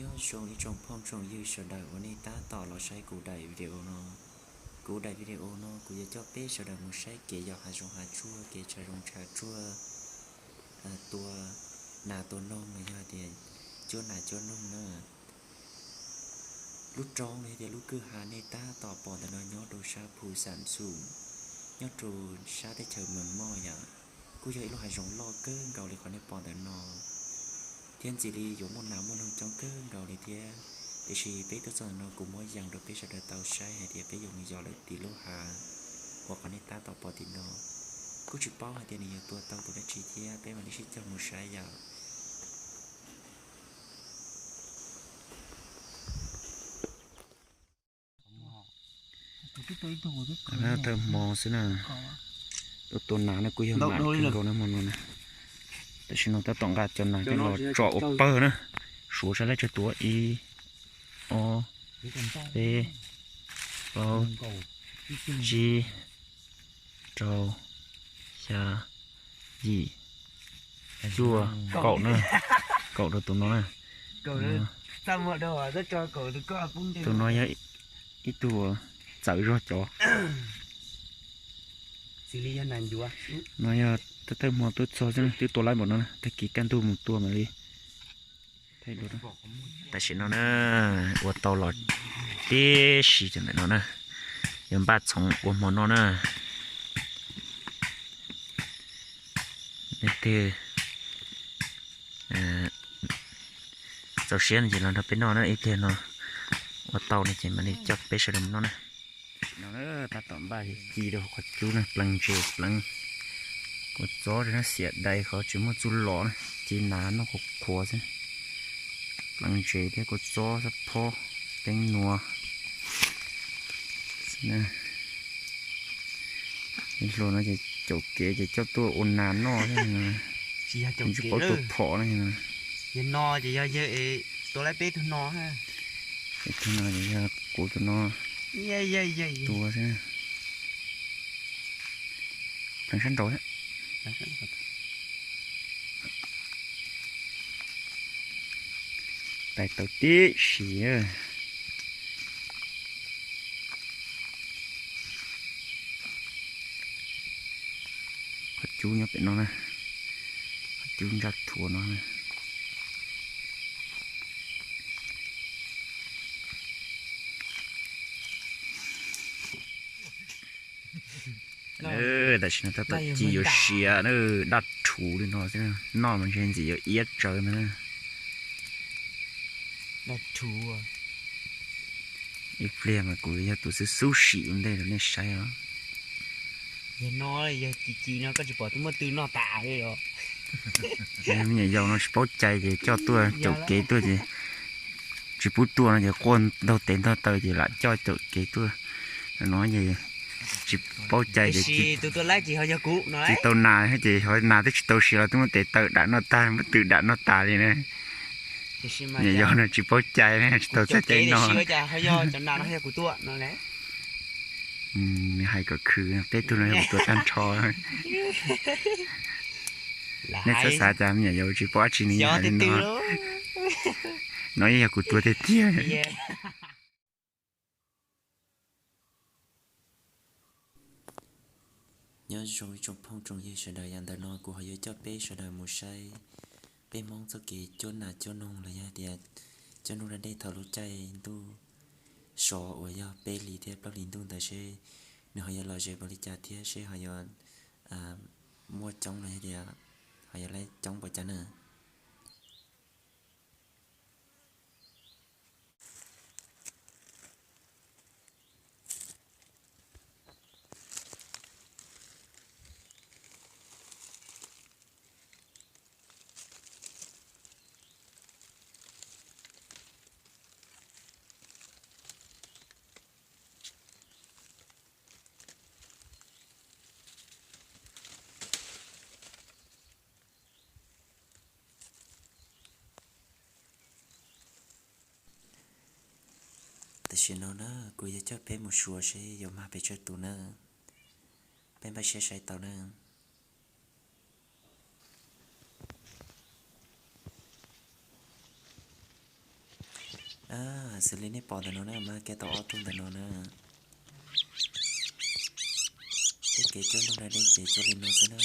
Nyob zoo ib tsoom phooj tsoom ywg sawv daws uas nej tab tom los saib kuv daim video no. Kuv daim video no kuv yuav coj peb sawv daws mus saib kev yos hav zoov hav tsuag, kev tshav zoov tshav tsuag, tua nas tua noog los yog tias cuab nas cuab noog na. Lub roob los yog tias lub kwj ha nej tab tom pom ntawm no nyob rau sab Phu Xam Xum, nyob rau sab teb chaws Mas Moj yom. Kuj yog ib lub hav zoov loj kawg nkaus li qhov nej pom ntawm no, thiab ntxim li yuav muaj nas muaj noog coob kawg nkaus li thiab. Tiam sis peb tuaj txog ntawm no kuv muab yees rau peb sawv daws tau saib hais tias peb yuav mus yos lawm tim lub hav uas qhov nej tab tom pom tim no. Kuj tsis paub hais tias nws yuav tua tau tus dab tsi thiab, peb mam li sib cog mus saib yom. Thawj hmo xwb na, tua tua nas no kuj yog mam kawg nkaus na hmo no na. Tam sim no tab tom nqa cov nas coj los tso ua pawg na, suav sab laj tsawg tua, ib, ob, peb, plaub, tsib, rau, xya, yim, cuaj, kaum na, kaum rau tus no na. Tus no yog ib tug txawv zog cov. No yog thawj hmo tuaj txog xwb, twb tua laib npaum no na, tag kis kaj ntug mus tua mam li. Tam sim no na, ua tau los tib si cov ntawm no na, yuav npaj txhoov ua hmo noj na. Leej twg txaus siab no ces los nrog peb noj na, ib pliag no ua tau no ces mam li coj peb sawv daws mus noj na. Tam sim no tab tom npaj ci rau qhov cub na, pleev ntses pleev kua txob rau na, xiam dai qhov tsis muaj txuj lom na, ci nas noj qhuav qhuav xwb. Pleev ntses thiab kua txob, xab phob, teeb nua. Ib hluas no ces caum kev ces coj tuaj ua nas noj thiab, tsis paub tua phom no. Yog no ces yog yawg tua laib peb tug no, peb tug no ces yog kuv tus no tua xwb. Pleev sab nraud thiab. Tais tau tib si. Qhov cub nyob pem no na, qhov cub ntsaj thuav no na. Tam sim no tab tom ci yuav siav na, daj rhuv li no xwb, noj mas ntshe ntxim yuav iab tsawv ntag na. Ib pliag mas kuv yog tus xub xub sim ua ntej rau nej saib os. Yog no, yog ci ci no koj tsis pom twb muab tw noj tas li os. Me nyuam yaus no tsis paub cai ces coj tuaj caum kev tuaj ces tsis pub tuaj no ces quaj ntog tes ntog taw ces lam coj caum kev tuaj no ces tsis paub cai ces tsis tau nas ces ho nas twb tsis tau siav los twb muab tes taw dam noj tag, muab tw dam noj tas li na. Me nyuam yaus no tsis paub cai, tsis tau txawj cai no. Hais kom khwv, peb tug no yog kuv tua tag nrho. Nej txhob xav cas me nyuam yaus tsis paub dab tsi, nws yeej hais li no. No yeej yog kuv tua tiag tiag. Nyob zoo ib tsoom phooj tsoom ywg sawv daws, yam ntawm no kuv ho yuav coj peb sawv daws mus saib peb Hmoob txoj kev cuab nas cuab noog los yog tias cuab noog da dej thaum lub caij ntuj sov uas yog peb hlis thiab plaub hlis ntuj ntawd seb nws ho yuav lom zem npaum li cas thiab seb ho yuav muaj coob los yog tias ho yuav laib coob npaum cas na. Tam sim no na, kuv yuav coj peb mus xyuas seb yuav mag pes tsawg tus na. Peb npaj siab saib tau na. Xws li nej pom ntawm no na, mas kiag tau ob tug ntawm no na. Tej kev cuab nrog da dej ces cuab li no xwb na.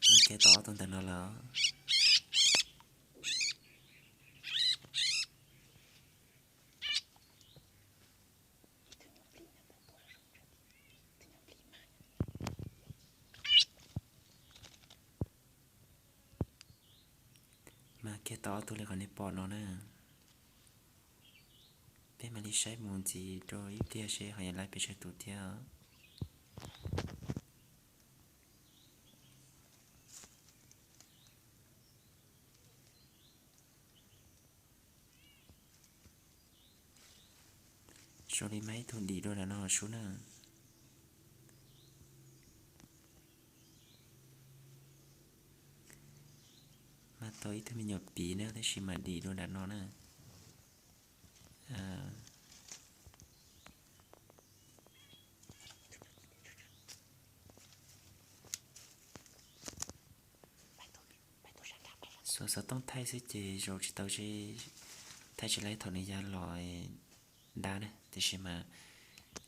Mas kiag tau ob tug ntawm no lawm. Mas kiag tau ob tug li qhov nej pom no na. Peb mam li saib mus ntxiv rau ib pliag seb ho yuav laiv pes tsawg tus thiab. Zoo li mas ib tug dim dua nram no sub na. Mas tau ib tug me nyuam piv na tab sis mas dim dua nram no na. Xuas xov tooj thaij xwb ces zaum tsis tau, thaij tsis laib thaum nws ya los dab na, tiam sis mas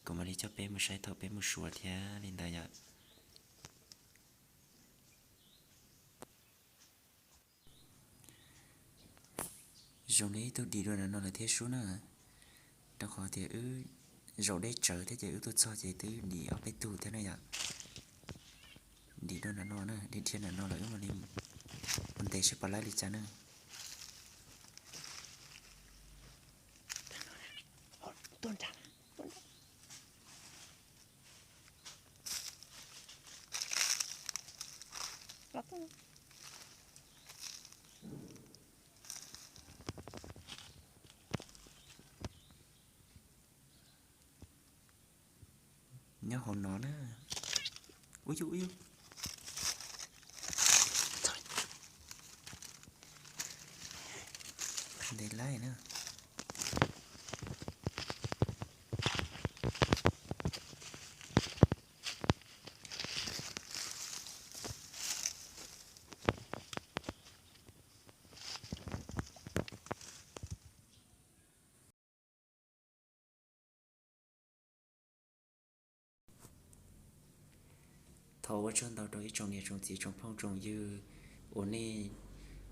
kuv mam li coj peb mus saib thaum peb mus suav thiab li ntawd yom. Zoo li ib tug dim dua nram no lawm thiab sub na. Rau qhov tias wb zaum deb tsawv thiab ces wb tuaj txog ces twb dim ob peb tug thiab na yom. Dim dua nram no na, dim dhia nram no lawm wb mam li mus ntes seb puas laib li cas na. Nyob hauv no na. Ub yug, ub yug. Ntes laib na. Thov ua tsaug ntau rau ib tsoom niam tsoom txiv tsoom phooj tsoom ywg uas nej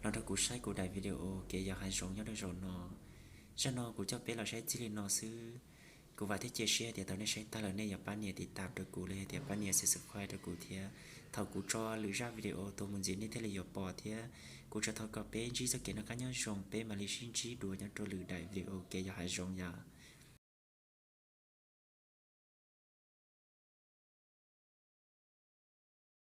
los nrog kuv saib kuv daim video kev yos hav zoov nyob rau zaum no. Zaj no kuv coj peb los saib txij li no xwb. Kuv vam thiab cia siab tias thaum nej saib tag lawm nej yuav pab nias tiv tam rau kuv los yog tias pab nias subscribe rau kuv thiab. Thaum kuv tso lwm zaj video tuaj mus ntxiv nej thiaj li yuav pom thiab. Kuv tsuas thov kom peb ntsib txoj kev noj qab nyob zoo, peb mam li sib ntsib dua nyob rau lwm daim video kev yos hav zoov yom.